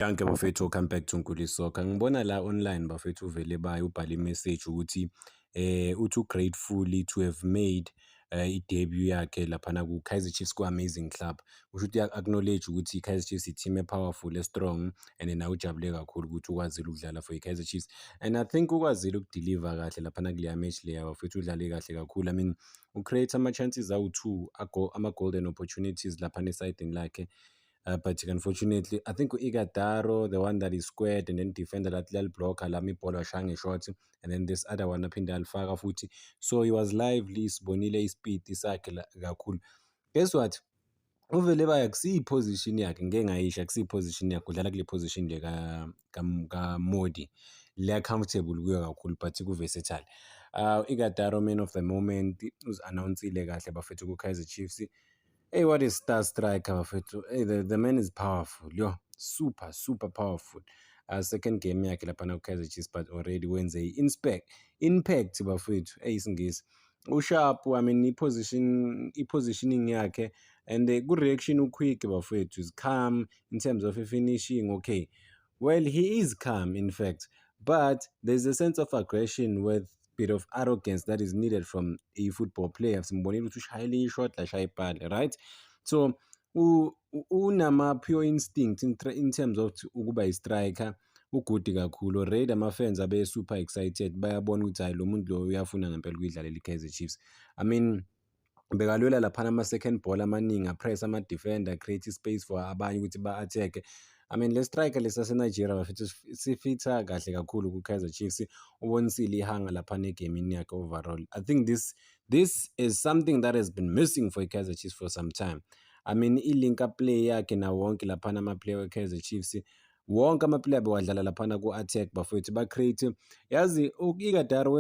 Dankie bafethu, welcome back to Nkuli Soccer. Ngibona la online bafethu, uVelebayi ubhale i-message ukuthi uthi gratefully to have made i-debut yakhe laphana ku-Kaizer Chiefs ku-amazing club. Kusho ukuthi uya-acknowledge ukuthi i-Kaizer Chiefs i-team e-powerful, e-strong, and nawe ujabule kakhulu ukuthi ukwazile ukudlala for i-Kaizer Chiefs. And I think ukwazile ukudeliver kahle laphana kuleya match leya bafethu, udlale kahle kakhulu. I mean, ucreate ama-chances awu-two, ama-golden opportunities laphana esayidini lakhe. But unfortunately, I think Ighodaro, the one that is squared and then defender lathi liyalibhlokha lami ibhola, washaya nge-shot, and then this other one aphinde alifaka futhi. So he was lively, sibonile ispeed sakhe kakhulu. Guess what? UVelebayi akusiyi position yakhe, ngike ngayisho, akusiyi position yakhe, udlala kule position le kaModi le comfortable kuyo kakhulu, but ku-versatile. Ighodaro, man of the moment, uzi-announce-ile kahle bafethu ku-Kaizer Chiefs. Hey, what a star striker bafethu. Hey, the man is powerful. Yo, super, super powerful. Second game yakhe laphana ku-Kaizer Chiefs, but already wenze i-inspect impact bafethu. Hey, isingisi. Usharp, I mean, i-positioning yakhe and the good reaction, uquick bafethu, is calm in terms of finishing. Okay. Well, he is calm, in fact, but there's a sense of aggression with bit of arrogance that is needed from a football player. Simbonile ukuthi ushayele i-shot lashaya ipali, right? So unama pure instinct in terms of ukuba i-striker, ugood kakhulu. Already ama-fans abe super excited, bayabona ukuthi hayi, lo muntu lo uyafuna ngempela ukuyidlalela i-Kaizer Chiefs. I mean, bekalwela laphana ama-second ball amaningi, apress ama-defender, create space for abanye ukuthi ba-attack. I mean, le striker lesase-Nigeria bafethu sifitha kahle kakhulu ku-Kaizer Chiefs. Ubonisile ihanga laphana egamini yakhe overall. I think this is something that has been missing for i-Kaizer Chiefs for some time. I mean, i-link up play yakhe nawo wonke laphana ama-player we-Kaizer Chiefs, wonke ama-player bewadlala laphana ku-attack bafowethu, ba-create. Yazi, u-Ighodaro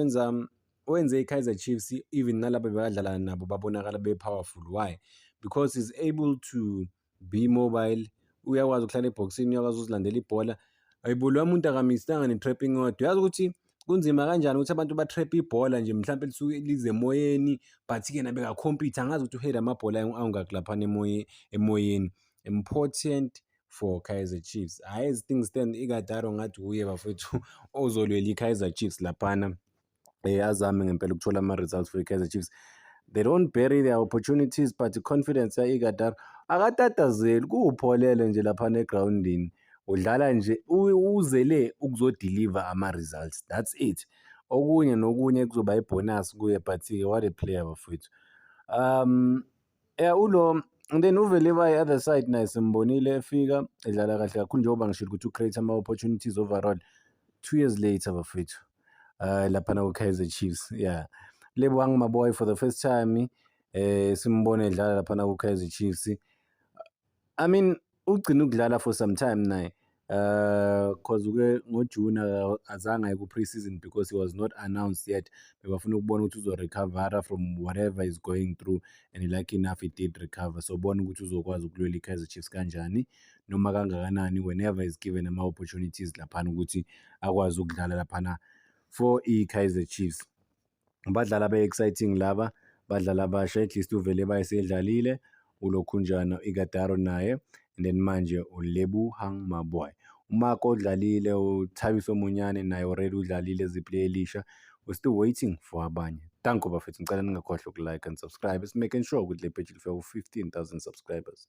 wenze i-Kaizer Chiefs, even nalabo bekadlala nabo babonakala be-powerful. Why? Because he's able to be mobile, uyakwazi ukuhlala ebhokisini, uyakwazi ukuzilandela ibhola. Ayibo, loya muntu akamisanga ne-trapping yodwa. Uyazi ukuthi kunzima kanjani ukuthi abantu ba-trap ibhola nje, mhlampe lisuke lize emoyeni, but-ke yena beka-compete, angazi ukuthi uhead amabhola angaki laphana emoyeni. Important for Kaizer Chiefs. Hhayi, as things stand, Ighodaro ngathi uye bafethu ozolwela i-Kaizer Chiefs laphana, azame ngempela ukuthola ama-results for i-Kaizer Chiefs. They don't bury their opportunities, but confidence ya-Ighodaro, akatatazeli, kuwupholele nje laphana egrawundini. Udlala nje uzele ukuzodeliver ama-results, that's it. Okunye nokunye kuzoba ibhonasi kuye, but-ke what a player bafowethu. Yeah, ulo and then uVelebayi other side naye simbonile efika edlala kahle kakhulu, njengoba ngishilo ukuthi ucreate ama-opportunities overall. 2 years later bafethu, laphana ku-Kaizer Chiefs, yeah. Lebohang Maboe, for the first time simbone edlala laphana ku-Kaizer Chiefs. I mean, ugcina ukudlala for some time naye. 'Cause uke ngoJune azange aye ku-pre-season because he was not announced yet. Bebafuna ukubona ukuthi uzo-recover from whatever is going through, and lucky enough he did recover. So bona ukuthi uzokwazi ukulwela i-Kaizer Chiefs kanjani noma kangakanani whenever is given ama-opportunities laphana ukuthi akwazi ukudlala laphana for i-Kaizer Chiefs. Abadlali abe-exciting laba, badlali abasha, at least uVelebayi esedlalile, ulokhunjana Ighodaro naye, and then manje uLebohang Maboe. UMarco udlalile, uThabiso Monyane naye already udlalile as iplayer elisha. We're still waiting for abanye. Danko bafethu, ngicela ningakhohlwa ukulike and subscribe. It's making sure ukuthi le page lifika ku-15,000 subscribers.